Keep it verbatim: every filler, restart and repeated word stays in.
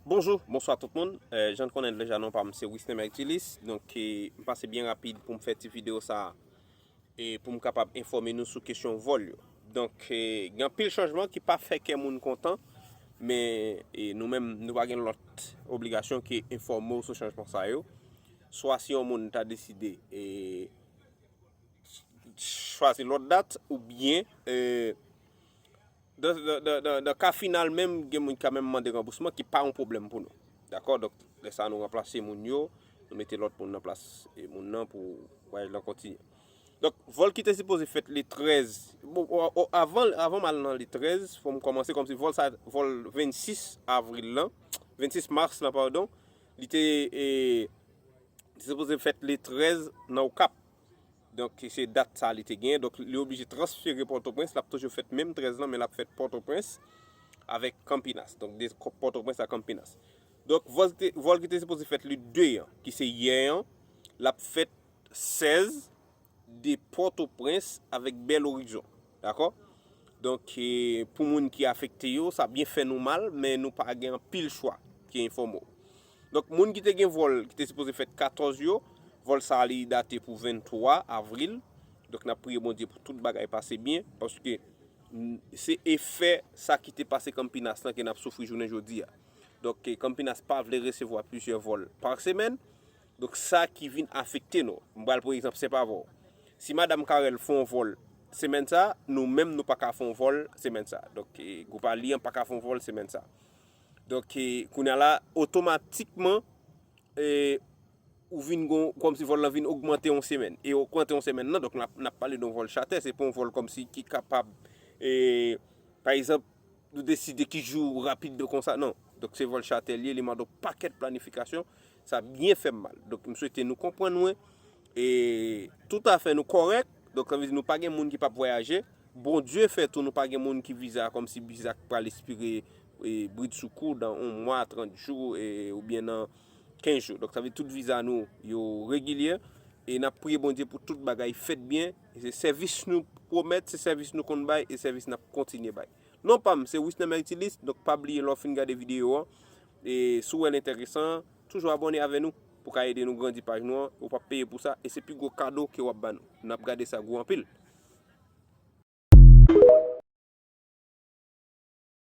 Bonjou, bonswa tout moun. Eh, jan n konnen l deja, non pa m se Wisner Mertilis. Donk, eh, m pase byen rapid pou m fè ti videyo sa a, e pou m kapab enfòme nou sou kesyon vòl yo. Donk, eh, gen anpil chanjman ki pa fè kè moun kontan, men, eh, nou menm, nou pa gen lòt obligasyon ke enfòme w sou chanjman sa yo. Swa si yon moun ta deside, eh, chwazi lòt dat, oubyen, eh, dan, dan, dan, dan, dan ka final menm, gen moun ki ka menm mande ranbousman, ki pa yon pwoblèm pou nou. Dakò? Donk, lè sa a, nou ranplase moun yo, nou mete lòt moun nan plas, eh, moun nan pou vwayaj lan kontinye. Donk, vòl ki te sipoze fèt le trèz, bon, o, o, avan, avan m al nan le trèz, fò m kòmanse kòmsi vòl sa, vòl vennsis avril lan, vennsis mas lan, padon, li te, eh, li sipoze fèt le trèz nan Okap. Donk, se dat sa li te genyen. Donk, li oblije transfere Pòtoprens. L ap toujou fèt menm trèz lan, men l ap fèt Pòtoprens avèk Kanpinas. Donk, de Pòtoprens a Kanpinas. Donk, vòl te, vòl ki te sipoze fèt le de an, ki se yè an, l ap fèt sèz de Pòtoprens avèk Bèl Orizon. Dakò? Donk, eh, pou moun ki afekte yo, sa byen fè nou mal, men nou pa gen anpil chwa ki enfòme w. Donk, moun ki te gen vòl ki te sipoze fèt katòz yo, vòl sa a li date pou venntwa avril. Donk, n ap priye Bondye pou tout bagay pase byen, paske, mm, se efè sa ki te pase Kanpinas lan ke n ap soufri jounen jodi a. Donk, eh, Kanpinas pa vle resevwa plizyè vòl pa semèn. Donk, sa ki vin afekte nou. M pral pran egzanp senp avè w. Si Madanm Carel fè yon vòl semèn sa, nou menm nou pa ka fè yon vòl semèn sa. Donk, eh, gwoup Alliant pa ka fè yon vòl semèn sa. Donk, eh, kounye a la, otomatikman, eh, ou vin gon, kòmsi vòl lan vin ogmante yon semèn. E ogmante yon semèn nan, donk, n ap, n ap pale de yon vòl chatè, se pa yon vòl kòmsi ki kapab, eh, pa egzanp, nou deside ki jou rapid konsa, non. Donk, se vòl chatè li ye, li mande yon pakèt planifikasyon, sa byen fè m mal. Donk, m swete nou konprann mwen, e toutafè nou kòrèk. Donk, sa vle di nou pa gen moun ki p ap vwayaje. Bondye fè tou nou pa gen moun ki viza, kòmsi viza ki pral ekspire, e, bridsoukou, dan yon mwa, trant jou, e, oubyen nan kenz jou. Donk, sa vle di tout viza nou, yo regilye. E n ap priye Bondye pou tout bagay fèt byen. E se sèvis nou pwomèt, se sèvis nou konn bay, e sèvis n ap kontinye bay. Non pa m, se Wisner Mertilis, donk pa bliye lè w fin gade videyo an, e si w wè l enteresan, toujou abòne avè nou pou ka ede nou grandi paj nou an, ou p ap peye pou sa, e se pi gwo kado ke w ap ba nou. N ap gade sa gwo anpil.